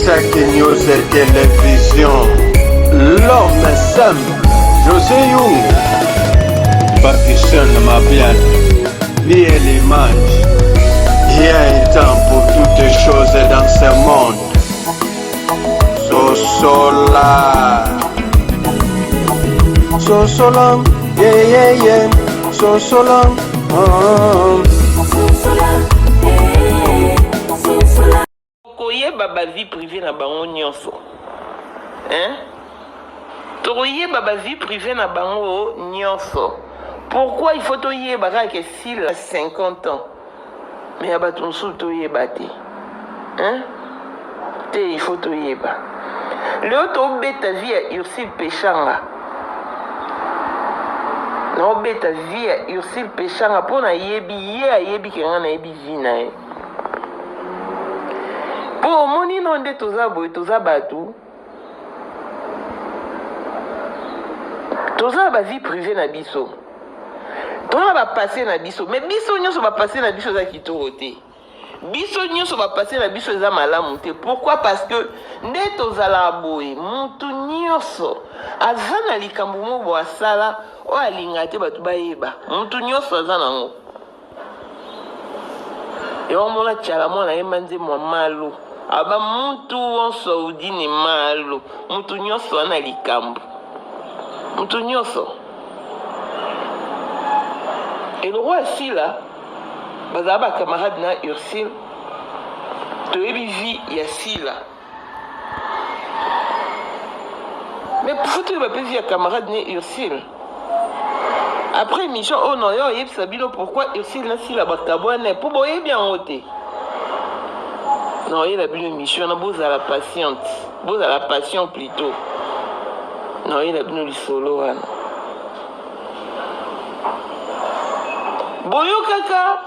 Isaac News Télévision. L'homme simple, José Young. Pakistan Mabian, Liel Image. Il y a un temps pour toutes choses dans ce monde. Sosola. Sosola, yeah, yeah, yeah. Sosola, oh. Sosola, eh, sosola. Tokoyeba ba vie privee na bango nionso hein tokoyeba ba vie privee na bango nionso pourquoi il faut toyeba kaka ke sila 50 ans mais ya bato mosusu toyeba te hein te il faut toyeba leo tobeta vie ya Ursule Peshanga naobeta vie ya Ursule Peshanga mpo nayebi ye ayebi ke ngai nayebi vie na ye mpo omoni no nde toza boye toza bato toza na bavie prive na biso toza na bapasse na biso me biso nyonso bapasse na biso eza kitoko te biso nyonso bapasse na biso eza malamu te pourquoi parce que nde tozalaka boye mutu nyonso aza na likambo moko boye asala oyo alingaka te bato bayeba mutu nyonso aza nango Yango mona tshala mwana ayemba nzembo ya malu aba mutu wonso udi ne malu mutu nyonso ana likambo mutu nyonso eloko ya sila bazala ba camarade na Ursule toyebi vie ya sila Mais faut toyeba mpe vie ya camarade ne Ursule. Après émission oyo na yo oyebisa bino pourquoi Ursule na Sila bakabwana mpo boyebi yango te. Na oyela bino émission wana bozala patiente, bozala patient plutôt. Na oyela bino lisolo wana. Boyokaka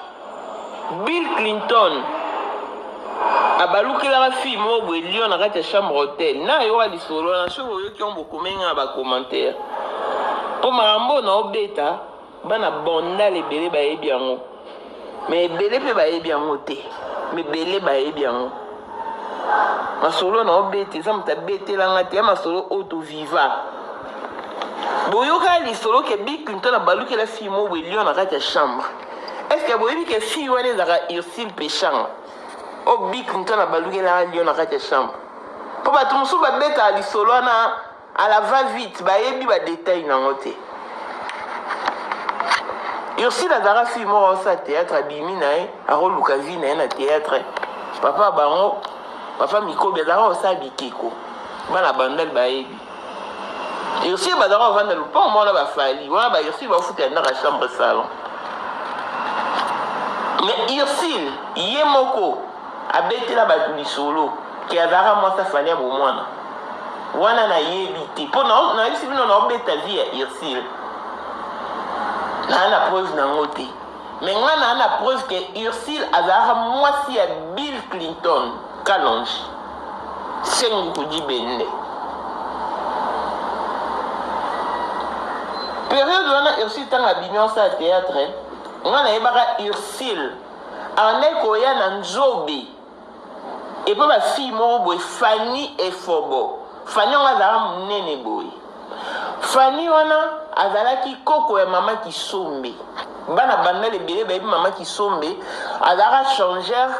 Bill Clinton abalukelaka fille moko boye lion na kati ya chambre hotel na ayoka lisolo wana soki oyoki yango bokomeli nga na bacommentaire mpo makambo oyo naobeta bana bandal ebele bayebi yango me ebele mpe bayebi yango te me ebele bayebi yango masolo naobeta eza moto abetelanga te ya masolo oyo toviva boyoka lisolo ke Bill Clinton abalukela fille moko boye lion na kati ya chambre Est ce que boyebi ke fille wana ezalaka Ursule Peshanga oyo Bill Clinton abalukelaka lion na kati ya chambre? Mpo bato mosusu babetaka lisolo wana à la va vite, bayebi ba detail nango te. Ursule azalaka fille moko aosala théâtre, abimi na ye akoluka vie na ye na théâtre. Papa bango, papa Mikobi azalaka kosala bikeko, bana bandal bayebi. Ursule bazalaka kovanda lopango moko na ba Fally wana ba Ursule bafutela ndako ya chambre salon mais Ursule ye moko abetela bato lisolo ke azalaka mwasi ya Fally ya bomwana wana nayebi te mpo nayebisi bino naobeta vie ya Ursule naa na preuve nango te Mais nga naa na preuve que Ursule azalaka mwasi ya Bill Clinton Kalonji Senguku Dibende. Periode wana Ursule ntango abimi osala theatre, nga nayebaka Ursule abandaki koya na nzobe epa ba fille moko boye Fanny Efobo. Fanny yango azalaka monene boye. Fanny wana azalaki koko ya mama Kisombe. Bana bandal ebele bayebi mama Kisombe azalaka changeur,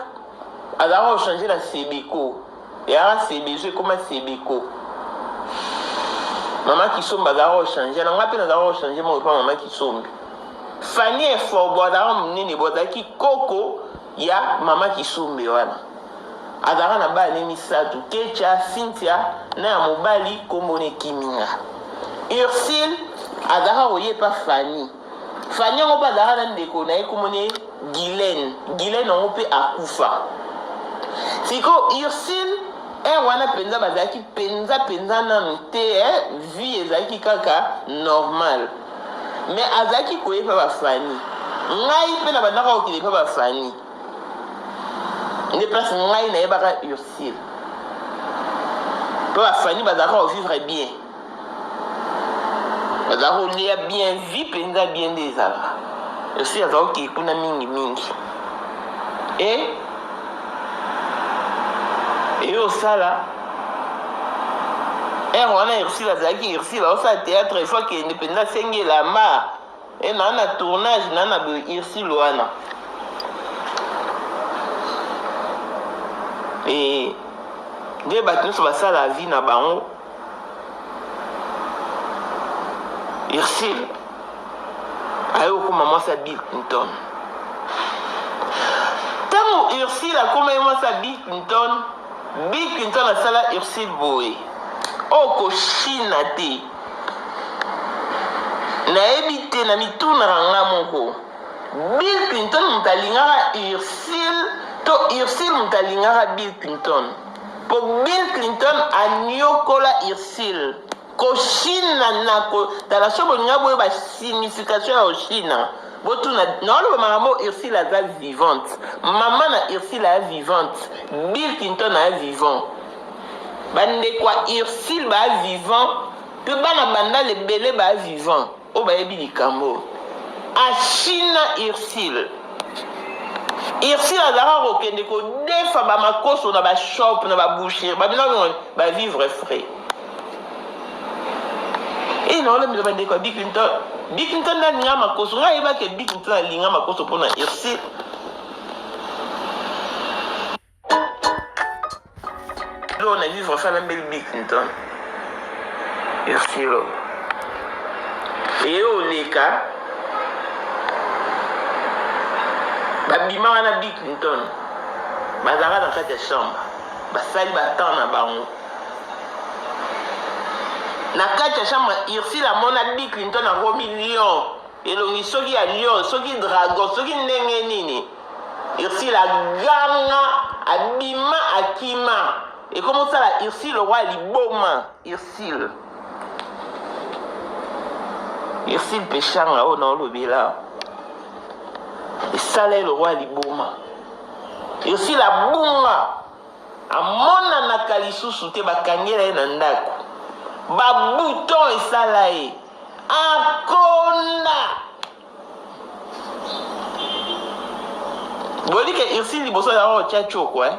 azalaka ko changer na Sebeko. Eyaka Sebezo ekoma Sebeko. Mama Kisombe azalaka ko changer na nga pe nazalaka ko changer moko epa mama Kisombe. Fanny Efobo azalaka monene boye azalaki koko ya mama Kisombe wana. Azalaka na bana ne misatu, Ketcha, Cynthia na ya mobali kombo ne Kiminga. Ursule azalaka koya epa Fanny. Fanny yango pe azalaka na ndeko na ye kombo ne Guylaine. Guylaine yango pe akufa. Sikoyo Ursule heure wana penza bazalaki penza penza nanu te eh, vie ezalaki kaka normal. Mais azalaki koya epa ba Fanny. Ngai pe na bandaka kokende epa ba Fanny. Nde place ngai nayebaka Ursule. Pe ba Fanny bazalaka ko vivre bien. Bazalaka kolia bien, vie penza bien nde ezalaka. Ursule azalaka kokende kuna mingi mingi. Et. Eye osala heure wana Ursule azalaki Ursule aosala théâtre il faut akende mpenza asengi elamba e naa na tournage naa na boye Ursule wana e nde bato nyonso basala vie na bango Ursule aye kokoma mwasi ya Bill Clinton. Ntango Ursule akomaki mwasi ya Bill Clinton, Bill Clinton asala Ursule boye, okoshina te. Nayebi te, na mitunaka nga moko. Bill Clinton moto alingaka Ursule to Ursule moto alingaka Bill Clinton? Po Bill Clinton aniokola Ursule. Koshina na ko tala soki bolinga boyeba signification ya koshina botuna naoloba makambo Ursule aza vivante mama na Ursule aya vivante Bill Clinton aya vivant bandeko ya Ursule baya vivant mpe bana bandal ebele baya vivant oyo bayebi likambo ashina Ursule Ursule azalaka kokende kodefa bamakoso na bashop na baboucherie babina bavivre frais e naolembela bandeko ya Bill Clinton. Bill Clinton nde alinga makoso. Ngai ayebaki Bill Clinton alinga makoso mpo na Ursule. Leo na vivre fana mbeli Bill Clinton. Ursule. Eye oleka babima wana Bill Clinton bazalaka na kati ya chambre basali ba temps na bango na kati ya chambre. Ursule amona Bill Clinton akomi lion, elongi soki ya lion, soki dragon, soki ndenge nini. Ursule aganga, abima, akima, ekomi osala Ursule lokola liboma. Ursule, Ursule Peshanga oyo naolobela esala ye lokola liboma. Ursule abunga, amonanaka lisusu te, bakangela ye na ndako, babouton esala ye akonda. Bolike Ursule liboso ya otya choko eh?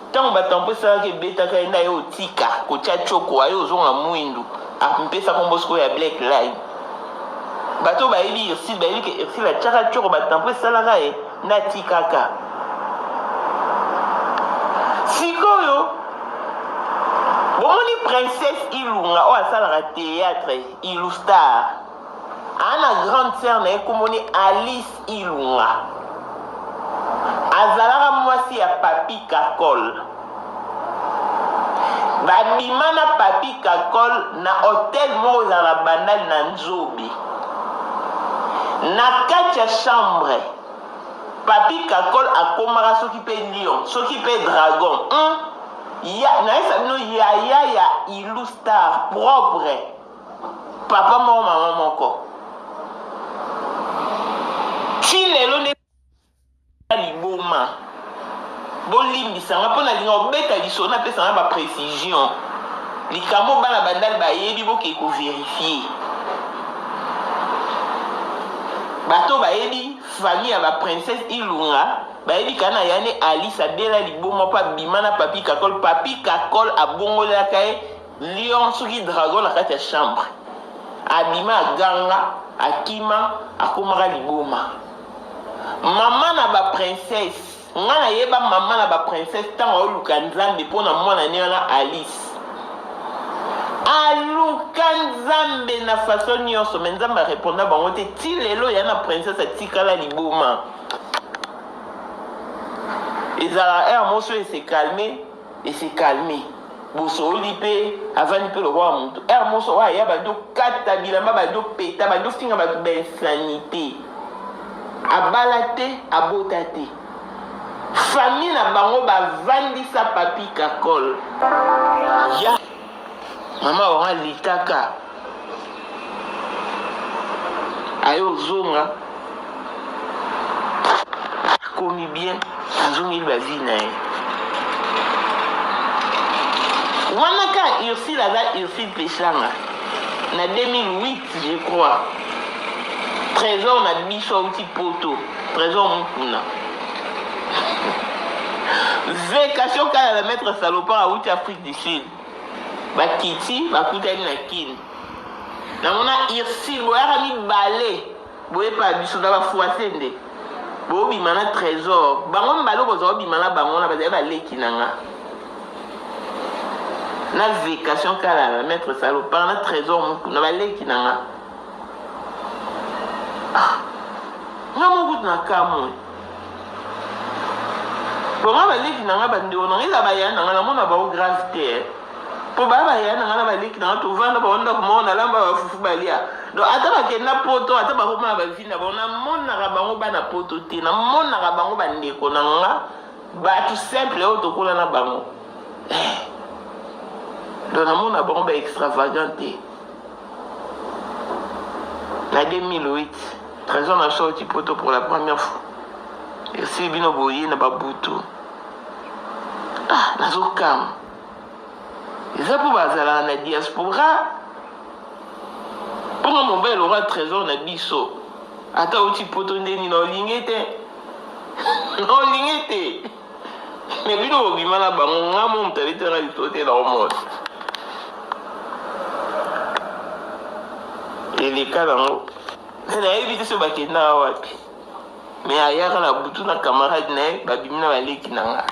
Ntango batampo esalaka ebetaka ye nde aye otika kotya choko, aye ozonga mwindu, ampesa kombo sikoyo ya black line. Bato bayebi Ursule bayebi ke Ursule atyaka choko, batampo esalaka ye nde atikaka. Sikoyo bomoni Princesse Ilunga oyo asalaka théâtre Ilustar, aa na grande sœur na ye komoni Alice Ilunga, azalaka mwasi ya Papi Kakol. Babima na Papi Kakol na hotel moko ezala na Bandal na Nzobe. Na kati ya chambre Papi Kakol akomaka soki mpe lion soki mpe dragon. Ya, nayesa bino yaya ya Ilustar propre, papa moko mama moko, ti lelo nde liboma. Bolimbisa nga mpo nalinga kobeta lisolo, napesa nga baprécision likambo bana bandali bayebi, bokei kovérifier. Bato bayebi famille ya baprincesse Ilunga bayebi kaka na yane Alice abela liboma mpo abima na Papi Kakol. Papi Kakol abongolelaka ye lion soki dragon na kati ya chambre, abima, aganga, akima, akomaka liboma. Mama na baprincesse, nga nayeba mama na baprincesse ntango aoluka Nzambe mpo na mwana ne wana Alice, aluka Nzambe na façon nyonso, me Nzambe areponda bango te. Ti lelo ya na princesse atikala liboma. Ezala heure moso ese calme, ese calme, bosoli mpe avandi mpe lokola motu. Heure moso oyo aya bandi okata bilamba, bandi opeta, bandi ofinga bato bainsanité. Abala te, abota te, famille na bango bavandisa Papi Kakol ya mama wango alitaka aye ozonga, akomi bien, azongeli bavi na ye wana. Ka Ursule aza Ursule Peshanga na 2008 je crois, Trésor na biso auti poto, Trésor Mukuna. Vacation kala na maître salopard awuti Afrique du Sud. Bakiti bakutani na Kin. Namona Ursule boyaka mibale boyepa biso na bafuase nde bobima na trésor bango mibale oyo bozwa obima na bango na bazali baleki na nga na vacation kala na maître salopard na trésor mokuna baleki na nga ah, nga moko kutu na kamwe bonga baleki na nga bandeko na nga eza baya na nga namona bango grave te eh. mpo baya baya na nga na baleki na nga tovanda bango ndako moko nalamba bafufu balia donc ata bakenda poto ata bakoma na bavi na bango namonaka bango bana poto te namonaka bango bandeko na nga bato simple oyo tokola na bango eh. donc namona bango ba extravagant te na 2008 trésor na biso auti poto pour la première fois esili bino boye na babutu ah nazokama eza mpo bazalaka na diaspora mponga mobali lokola trésor na biso ata auti poto nde nini olingi te olingi te me bino bobima na bango nga mo moto abetela lisolo te na omona eleka nango me nayebi te so bakendaka wapi me ayaka na butu na camarade na ye babimi na baleki na nga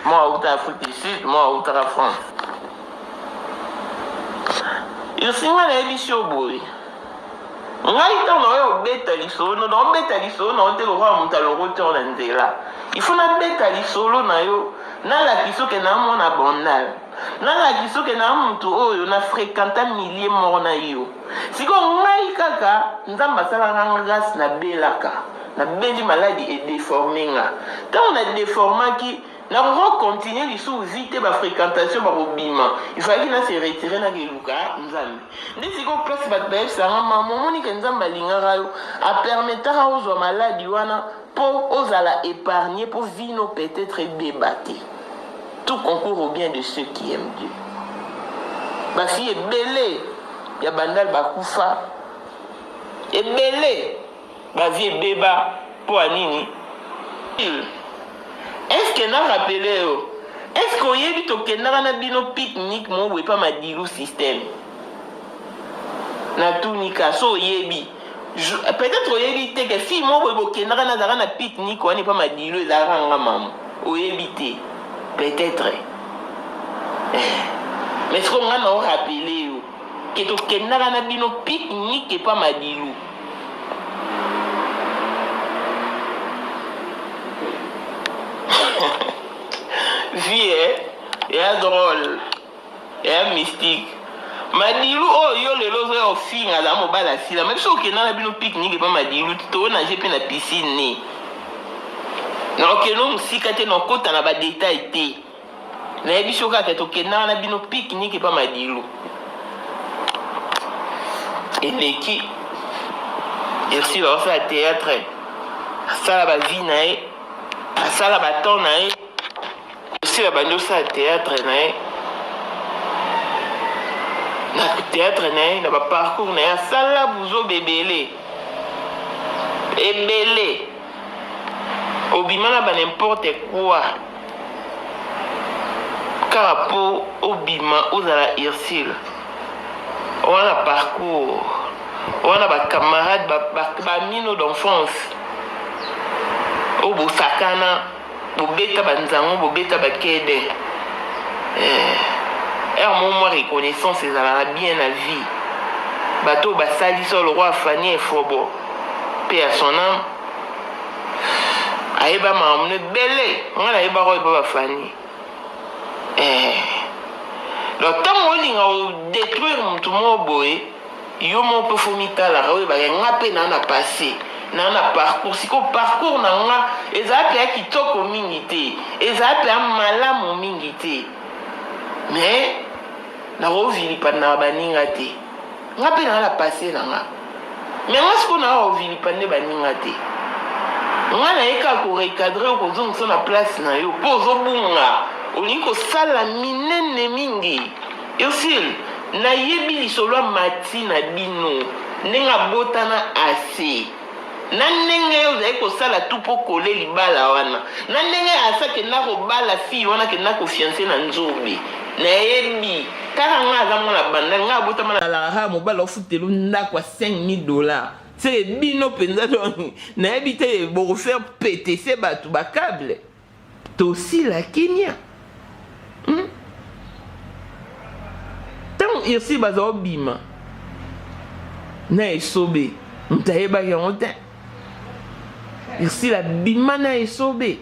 moko auta afrique du sud moko autaka france yosinga nayebisi yo boye Ngai ntango naoya kobeta lisolo no naobeta lisolo na yo te lokola moto alokoti yo na nzela. Il faut nabeta lisolo na yo, nalakisa yo ke na mwana bandal, nalakisa yo ke na moto oyo na fréquenta milieu moko na yo. Sikoyo ngai kaka Nzambe asalaka nga grâce nabelaka, nabeli maladi edeforme nga. Ntango na deformaki Nakoki ko continuer lisusu vie te ba frequentation bakobima il fallaki na se retirer na keluka nzambe nde sikoyo place bato bayebisa nga mama omoni ke nzambe alingaka yo apermetaka ozwa maladi wana mpo ozala épargne mpo vie no peut-être ebeba te tout concourt au bien de ceux qui aiment Dieu bafille ebele ya bandal bakufa ebele Ba vie ebeba mpo ya nini? Est ce que na rappeler yo? Est ce que oyebi tokendaka na bino pique-nique moko boye pa Madilu système? Natuni ka so oyebi. Peut-être oyebi te ke fille moko boye bokendaka na azalaka na pique-nique wana epa Madilu ezalaka nga mamu. Oyebi te. Peut-être. Eh. Mais sikoyo nga na o rappeler yo ke tokendaka na bino pique-nique epa Madilu. Vie eh? Ya drôle ya mystique madilu oyo yo lelo ozoya ofinga aza mobali asila ma biso okenda na bino pique-nique epa madilu tonage mpe na piscine ne na okende mosika te na okota na badetail te Nayebisi yo kaka tokendaka na bino pique-nique epa Madilu. Eleki. Ursule asala théâtre. Asala ba vie na ye. Asala ba temps na ye. Ursule abandi osala théâtre na ye. Na théâtre na ye, na ba parcours na ye asala buzoba ebele. Ebele. Obima na ba n'importe quoi. Kaka po obima ozala Ursule wana parcours wana ba camarade ba, ba, ba mino d'enfance oyo bosakana bobeta banzango bobeta bakede eh, heure moko mwa reconnaissance ezalaka bien na vie bato oyo basalisa lokola Fanny Efobo mpe ya son âme ayeba makambo no ebele ngai nayebaka oyo epa bafani eh. Donc ntango olinga odétruire motu moko boye yo moko mpe fo mitalaka oyebaka nga mpe naa na passé naa na parcours sikoyo parcours na nga ezala mpe ya kitoko mingi te ezala mpe ya malamu mingi te mais nakovilipana na baninga te Nga pe naa na passe na nga. Mais nga sikoyo naa kovilipande nde baninga te. Nga naye kaka ko recadrer yo kozongisa na place na yo po ozobunga olingi kosala minene mingi. Ursule nayebi lisolo ya Mathy na bino ndenge abota na Ase. Na ndenge yo ozali kosala tout po coller libala wana. Na ndenge asa kenda kobala fille wana kenda ko fiance na nzobe. Nayebi. Kaka nga aza mwana bandal nga abotama na Alaka kaka mobali ofutelu ndaku ya 5000 dollars. Seke bino penza donc nayebi te boko faire petese batu ba cable. Tosila kimia. Hmm? Tango Ursule baza obima na esobe moto ayebaki yango te. Ursule abima na esobe.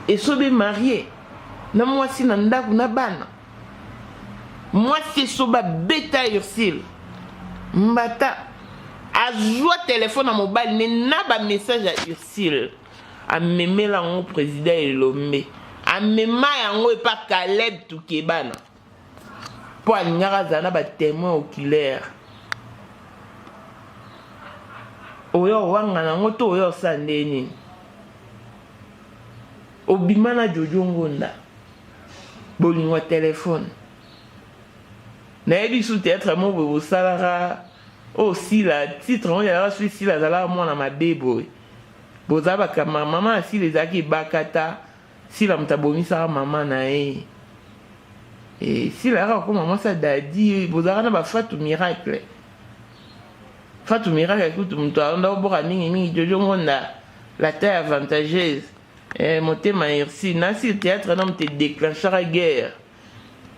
Esobe marie na mwasi na ndako na bana. Mwasi esobe abeta Ursule mbata azwa telefone ya mobali ne na ba message ya Ursule. Amemela yango president Elombe. Amema yango epa Caleb Tukebana. Po alingaka azala na ba temoin oculaire. Oyo owangana yango to oyo osala nde nini? Obima na Jojo Ngonda. Bolingo ya telefone. Nayebi su theatre moko boye bosalaka oyo Sila titre yango ezalaka soki Sila azalaka mwana mabe boye. Boza ba kama maman ya sila ezalaki ebakata sila moto abomisaka maman na ye eh, sila ayaka kokoma mwasi ya dadi bozalaka na ba fatu miracle fatu miracle kutu moto aonda oboka mingi mingi jojo ngonda la taille avantageuse eh, motema irsi nasi théâtre na moto edeclenchaka guerre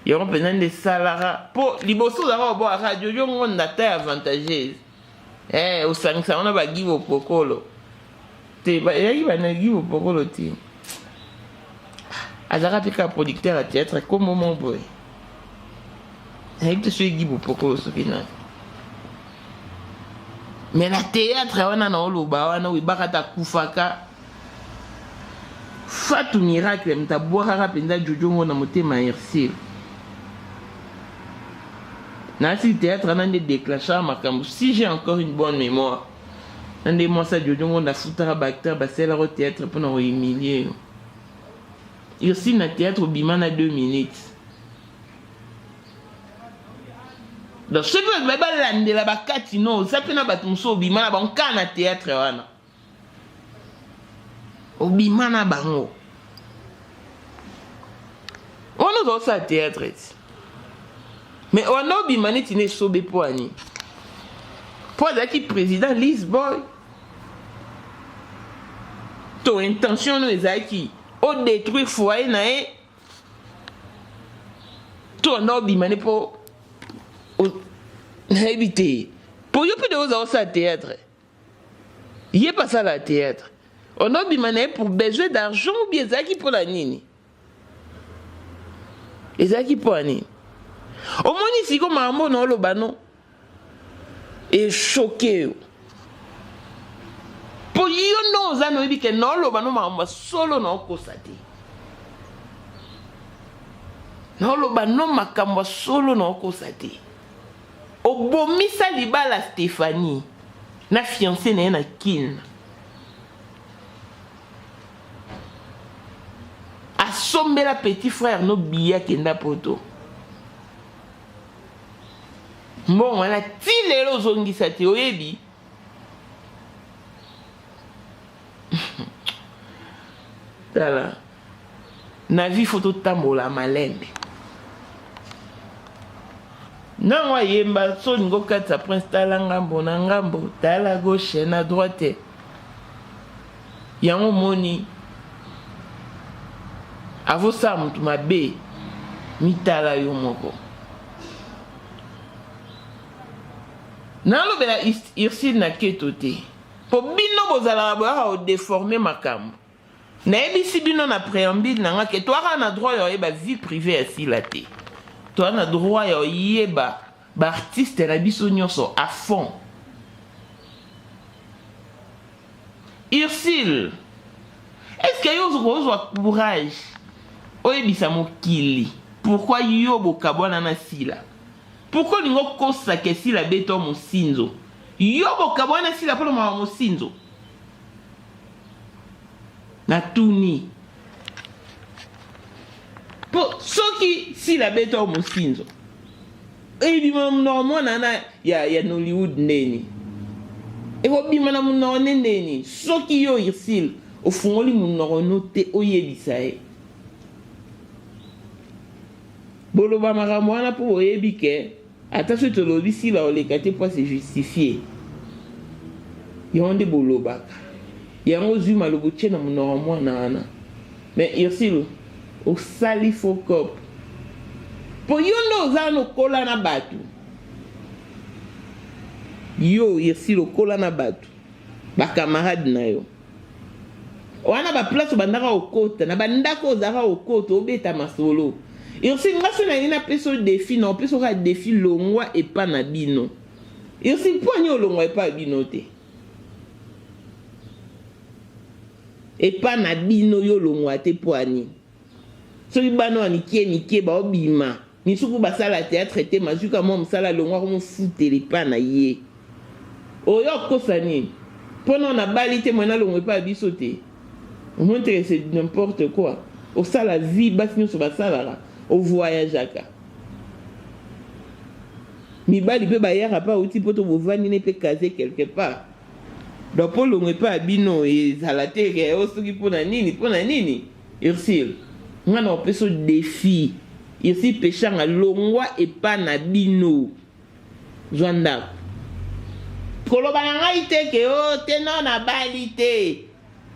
yango mpenza nde esalaka mpo liboso ozalaka obwakaka jojo ngonda taille avantageuse Eh, osangisa yango na ba Guy Bopokolo. Te, ba eyaki ba na Guy Bopokolo te. Azalaka mpe kaka producteur ya théâtre kombo moko boye. Nayebi te soki Guy Bopokolo soki nani. Mais na théâtre wana na oloba wana oyo ebakata akufaka Fatou Miracle moto abwakaka mpenza Jojo ngo na motema ya Ursule. Nasi théâtre wana nde déclenchaka makambo si j'ai encore une bonne mémoire. Na nde mwasi ya Jojo ngo ndafutaka ba acteur basalelaka théâtre mpo na kohumilie yo. Ursule na théâtre obima na 2 minutes. Donc soki bato baye balandela bakati no oza mpe na bato mosusu obima na bango kaka na théâtre wana. Obima na bango. Wana oza osala théâtre ti. Mais wana obima neti na esobe mpo ani? Mpo azalaki président Lisboy. To intention no ezalaki o détruire foyer na ye to wana obima ne mpo nayebi te mpo yo mpe de oza osala théâtre. Ye pe asala theatre. On obima na ye pour besoin d'argent ou bien ezalaki pona nini? Ezalaki pona nini? Omoni siko makambo na oloba no e choquer yo. Po yo nde oza na oyebi ke na oloba no makambo ya solo na okosa te. Na oloba no makambo ya solo na okosa te. Obomisa libala Stephanie na fiance na ye na kin. Asombela petit frère no billet akenda poto. Mbongo wana ti lelo ozongisa te oyebi? Tala na vie faut totambola malembe. Nango ayemba so olingi okatisa prince tala ngambo na ngambo tala gauche na droite yango omoni avosala moto mabe mitala yo moko nalobela Ursule na keto te po bino bozalaka boyaka kodeforme makambo Nayebisi bino na preambule na nga ke toaka na droit ya oyeba vie privee ya Sila te. Toa na droit ya oyeba ba artistes na biso nyoso à fond. Ursule, est-ce que yo okozwa courage oyebisa mokili pourquoi yo bokabwana na Sila? Pourquoi olingi okosa ke Sila abeta yo mosinzo? Yo bokabwana na Sila pona mawa mosinzo? Natuni po soki sila abeta yo mosinzo ebima na monoko mwana wana ya, ya Nollywood ndeni. Ekobima na munoko nde ndeni? Soki yo Ursule ofungoli munoko no te oyebisa ye. Boloba makambo wana po boyebi ke ata soki tolobi Sila oleka te po a se justifier. Yango nde bolobaka. Yango ozui maloba otie na munoko ya mwana wana. Mais Ursule osali faux coop. Po yo nde oza wana okola na batu. Yo Ursule okola na batu. Ba camarades na yo. Wana ba place obandaka kokota na ba ndako ozalaka kokota obeta masolo. Ursule nga soki nalingi napesa yo defi na opesa yo kaka defi longwa epa na bino. Ursule mpo ani olongwa epa bino te? Epa na bino yo olongwa te mpo ani? Soki bana oyo ya mikie mikie baobima misuku basala theatre te mazwi ka mwa mosala alongwa komofutela epa na ye. Oyo okosa nini? Mpo nao nabali te moyen nalongwa epa ya biso te? Omoni te que c'est n'importe quoi? Osala vie basi nionso basalaka, o voyageaka. Mibali pe bayaka pe awuti poto bovandi ne pe case quelque part. Donc mpo olongwa epa ya bino ezala te ke o soki mpo na nini mpo na nini? Ursule nga na opesa yo defi Ursule peshanga longwa epa na bino. Zwa ndako. Koloba na ngai te ke oh te non nabali te.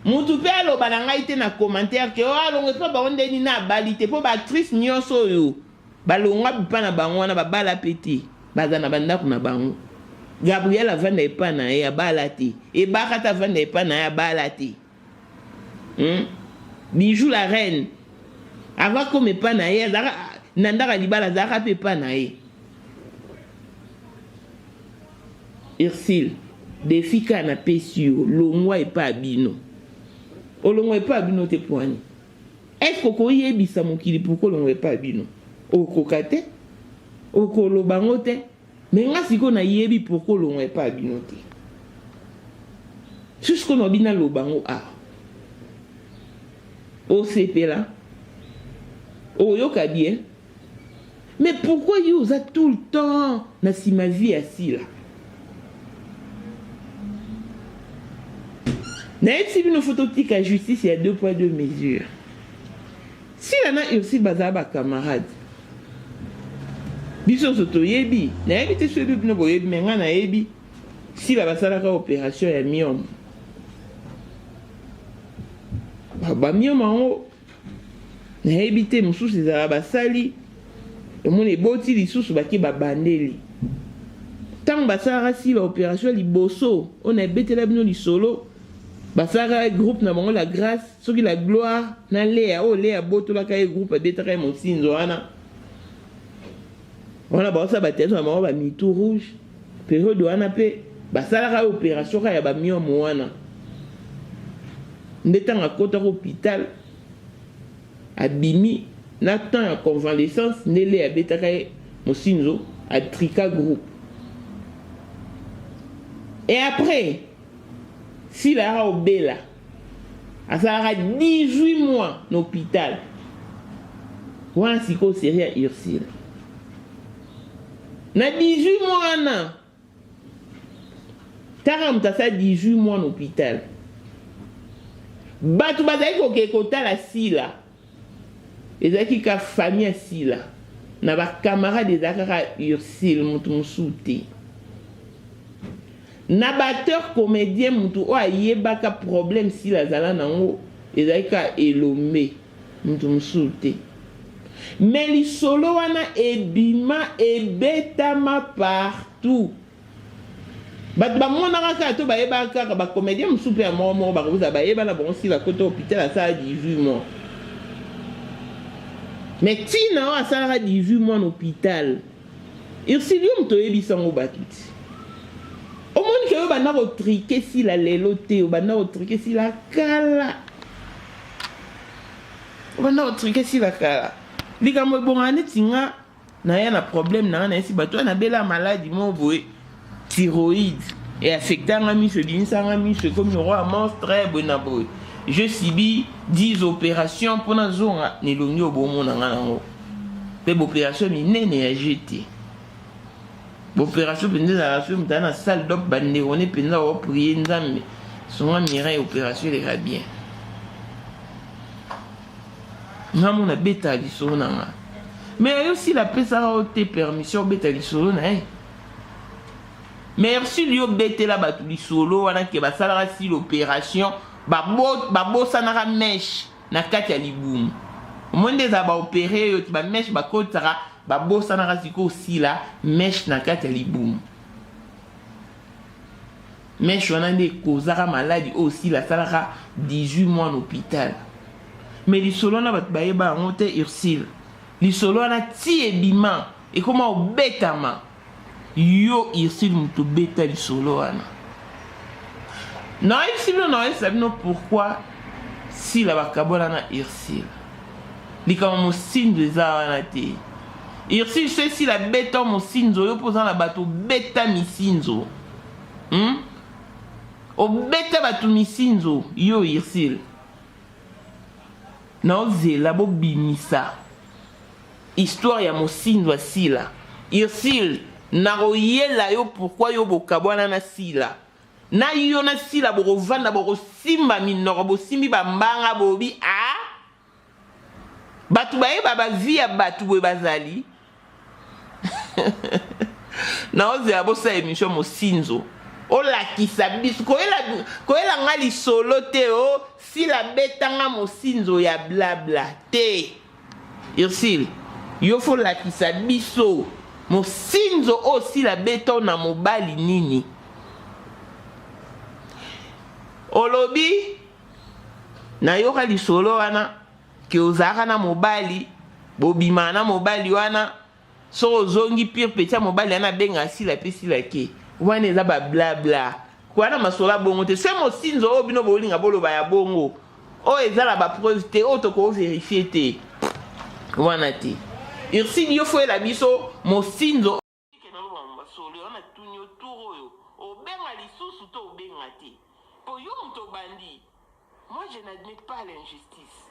Mutu pe aloba na ngai te na commentaire ke oh alongwa epa bango nde nini abali te po ba actrice nionso oyo balongwa epa na bango wana babala pe te baza na ba ndako na bango. Gabrielle avanda epa na ye abala te. Ebakata avanda epa na ye abala te. Hum? Bijou la reine avant akoma epa na ye azalaka na ndako ya libala azalaka pe epa na ye. Ursule defi kaka na pesi yo longwa epa ya bino olongwa epa ya bino te poani est ce que okoyebisa mokili pourquoi olongwa epa ya bino okoka te okoloba yango te Mais nga sikoyo na yebi pourquoi olongwa epa ya bino te. Soki sikoyo na bina loba ngo awa. Osepela. Oyoka bien. Mais pourquoi yo oza tout le temps na sima vie ya Sila? Nayebisi bino faut totika justice ya deux poids deux mesures. Sila na Ursule bazala ba camarades. Biso nionso toyebi, nayebi te soki bino boyebi mais nga nayebi Sila basalaka operation ya myome. Ba myome yango nayebi te mosusu ezala basali omoni eboti lisusu bake babandeli. Ntango basalaka Sila operation ya liboso oyo na ebetela bino lisolo basalaka groupe na bango la grâce Soki la gloire na Lea oyo Lea abotolaka ye groupe abetaka ye mosinzo wana wana baosala ba theatre na bango ba mitu rouge periode wana pe basalaka ye operation kaka ya ba myome wana nde ntango akotaka hopital abimi na temps ya convalescence nde Lea abetaka ye mosinzo atrika groupe et après Sila ayaka kobela asalaka 18 mois na hopital wana sikoyo serie ya Ursule na 18 mois wana taka moto asala 18 mois na hopital bato bazali kokende kotala Sila ezalaki ka famille ya Sila na ba camarade ezalaka kaka Ursule mutu mosusu te na ba acteur comedien mutu oyo ayebaka problème Sila azala nango ezalaki kaka Elombe mutu mosusu te mais lisolo wana ebima ebetama partout Bato bamonaka kaka to bayebaka kaka ba comediens mosusu pe ya moko moko bakozala bayeba na bango Sila akota hopital asala 18 mois mais tina oyo asalaka 18 mois na hopital Ursule yo moto oyebisa yango bato ti omoni ke yo obanda ko triquer Sila lelo te obanda ko triquer Sila kala obanda ko triquer Sila kala likambo ebongaka neti nga Naya na problème nanga nayesi batu wana nabela maladi moko boye thyroïde e affecta nga miso ebimisa nga miso ekomi lokola monstre boye na boye je subis 10 opérations mpo nazonga na elongi oyo bomona nga nango mpe baopération minene ya jete. Opération mpenza ezalaka soki moto aza na salle dop bandeko ne mpenza baoprie Nzambe sunga Mireille opération eleka bien. Nga mona beta lisolo na nga. Mais ayo sila apesaka yo te permission obeta lisolo na ye. Mais Ursule yo betela bato lisolo wana ke basalaka sila opération babosanaka mèche na kati ya libumu. Omoni nde ezala baopere yo ti ba mèche bakotisaka babosanaka sikoyo sila mèche na kati ya libumu. Mèche wana nde ekozaka maladi oyo sila asalaka 18 mois na hôpital. Mais lisolo wana bato bayeba yango te Ursule. Lisolo wana ti ebima ekoma obetama. Yo Ursule moto obeta lisolo wana. Nayebisi bino nayebisa bino pourquoi Sila bakabwana na Ursule. Likambo mosinzo eza wana te. Ursule so esila beta mosinzo yo mpo oza na bato obeta misinzo. Hmm? Obeta bato misinzo yo Ursule. Naozela bobimisa histoire ya mosinzo ya Sila. Ursule, nakoyela yo pourquoi yo bokabwana na Sila. Na yo na Sila bokovanda bokosimba minoko bosimbi bambanga bobi a bato bayeba ba vie ya bato boye bazali naozela bosala émission mosinzo olakisa biso koyela koyela nga lisolo te o oh, sila betanga mosinzo ya blabla te Ursule yo fo lakisa biso mosinzo oyo sila beta na mobali nini olobi nayoka lisolo wana ke ozalaka na mobali bobimaka na mobali wana soki ozongi pire petit ya mobali wana abenga sila pe sila ke wana eza ba bla bla wana masolo ya bongo te se mosinzo oyo bino bolinga boloba ya bongo oyo eza na ba preuve te oyo toko verifie te wana te Ursule yo foyela biso mosinzo masolo wana tuni yo tour oyo obenga lisusu to obenga te po yo moto obandi. Moi je n'admets pas l'injustice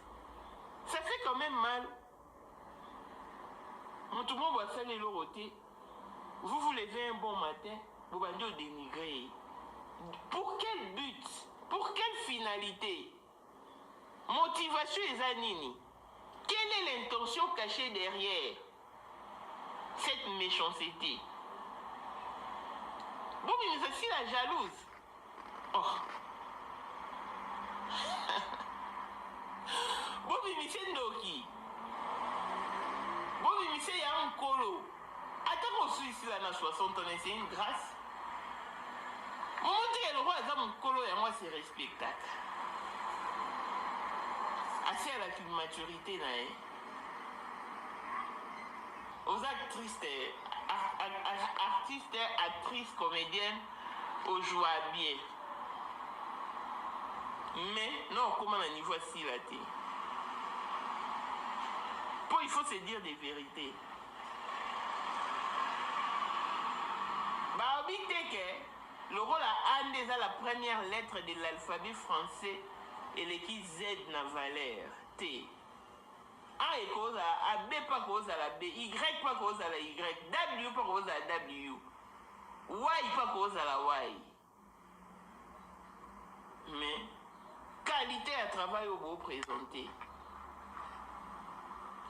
ça fait quand même mal mutu moko asali eloko te vous vous levez un bon matin bobandi odenigre ye pour quel but pour quelle finalité motivation eza nini quelle est l'intention cachée derrière cette méchanceté bobimisa si la jalouse Oh. Bobimise ndoki. Bobimise ya mukolo. Ata kosuisila na 60 ans, c'est une grâce. Momo te eloko aza mukolo yango ase respectaka. Asi alaki maturité na ye. Oza actrice, artiste, actrice, comédienne. O joua bien mais na okoma na niveau ya Sila te po il faut se dire des verites. Balobi te ke lokola A nde eza la première lettre de l'alphabet français eleki Z na valeur te. A ekozala A, B pe akozala B, Y pe akozala Y, W pe akozala W. Why pa kozala why mais qualité ya travail oyo bo présenter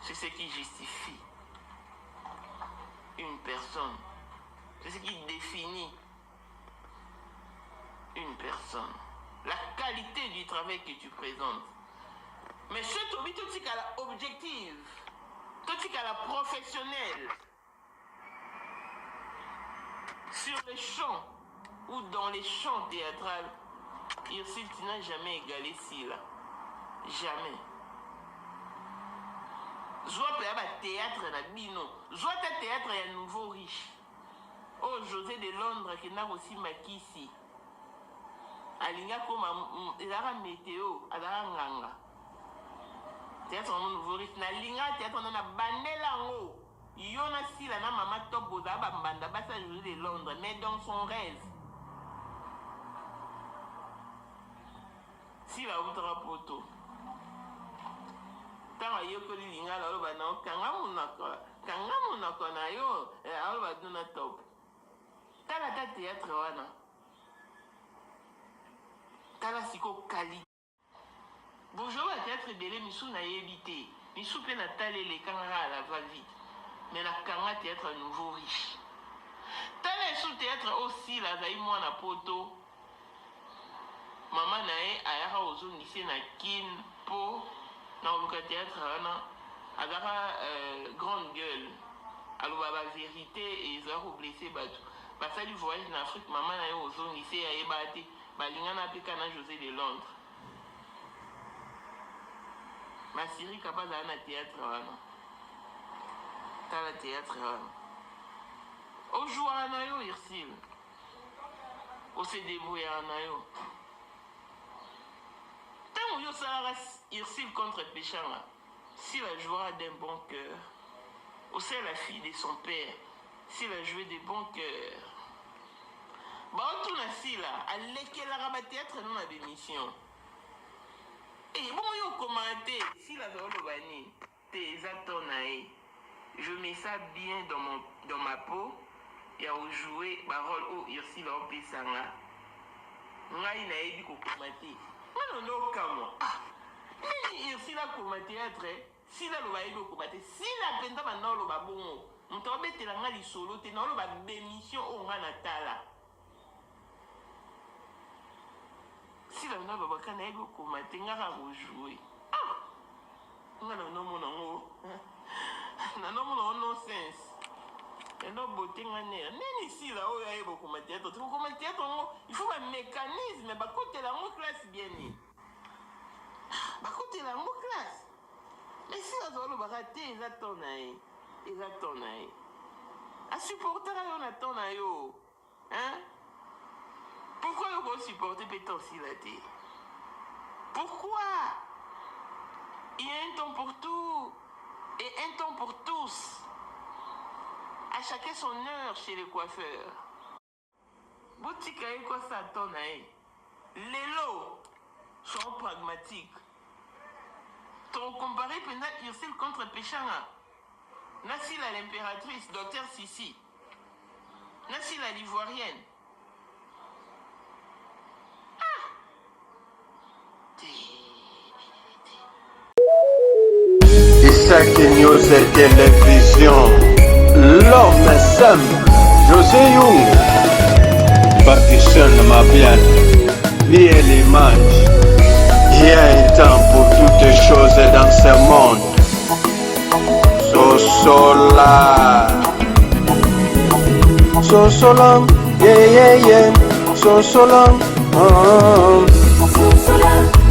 c'est ce qui justifie une personne c'est ce qui définit une personne la qualité du travail que tu présentes mais ce tobi totikala objective totikala professionnel Sur le champ ou dans les champs théâtral, Ursule tu n'as jamais égale Sila. Jamais. Zwa mpe ya ba théâtre na bino. Zwa ta théâtre ya nouveau riche. Oyo oh, José de Londres akenda kosimba kisi. Alingi akoma ezalaka meteo, azalaka nganga. Théâtre yango nouveau riche. Nalinga théâtre wana na bandela yango. Yo na Sila na mama top bozala ba mbanda basi ya Jose de Londres mais dans son rêve. Sila awutaka poto. Ntango ayekoli lingala aloba na yo kanga monoko kanga monoko na yo eh, aloba dona top. Tala ata théâtre wana. Tala siko qualité. Bonjour ba théâtre ebele misu nayebi te. Misu pe na tala eleka nga kaka la va vite. Mais na kanga théâtre ya nouveau riche. Tala esu théâtre oyo Sila azali mwana poto. Mama na ye ayaka kozongisa ye na kin po na koluka theatre wana azalaka grande gueule aloba ba verite ezalaka ko blesse batu basali voyage na Afrique mama na ye kozongisa ye ayebaka te balingana pe kaka na Jose de Londres Masirika pe azala na theatre wana tala theatre wana ojouaka na yo Ursule O se debrouillaka na yo. Tango yo osalaka Ursule contre Peshanga, Sila jouera d'un bon cœur. Osala la fille de son père, Sila jouait de bon cœur. Baotuna Sila alekelaka ba théâtre no na b'emission. Eh bongo yo okomaka te, Sila azaloba nini? Te eza temps na ye. Je mets ça bien dans mon dans ma peau ya ko jouer ba role oyo Ursule aopesa nga. Ngai nayebi kokoma te. Nga na ndo kamwa. Ah! Nini Ursule akoma theatre? Sila aloba ayebi kokoma te. Sila penza banda oloba bongo. Moto abetela nga lisolo te, naoloba b'emission oyo nga natala. Sila banda oloba ka nayebi kokoma te, nga kaka ko jouer. Ah! Nga na nomona ngo na nomona ngo no sense. Eno beauté nga nera. Nini sila oyo ayeba okoma théâtre te kokoma théâtre yango il faut ba mécanisme bakotela yango classe bien nini bakotela yango classe mais sila azalobaka te eza temps na ye eza temps na ye asupportaka yo na temps na yo Hein? Pourquoi yo ko supporter pe temps sila te? Pourquoi? Il y a un temps pour tout et un temps pour tous. À chacun son heure chez le coiffeur. Botika ye ko sa temps na ye. Lelo, soyons pragmatique. Ton comparer penza Ursule contre Peshanga. Na Sila l'impératrice, docteur Sissi. Na Sila l'ivoirienne. Ah! Te, te. Isaac News Télévision, l'homme simple, José Young, Pakistan Mabian, Miel Image. Il y a un temps pour toutes choses dans ce monde. Sosola. Sosola, yeah, yeah, yeah. Sosola, oh.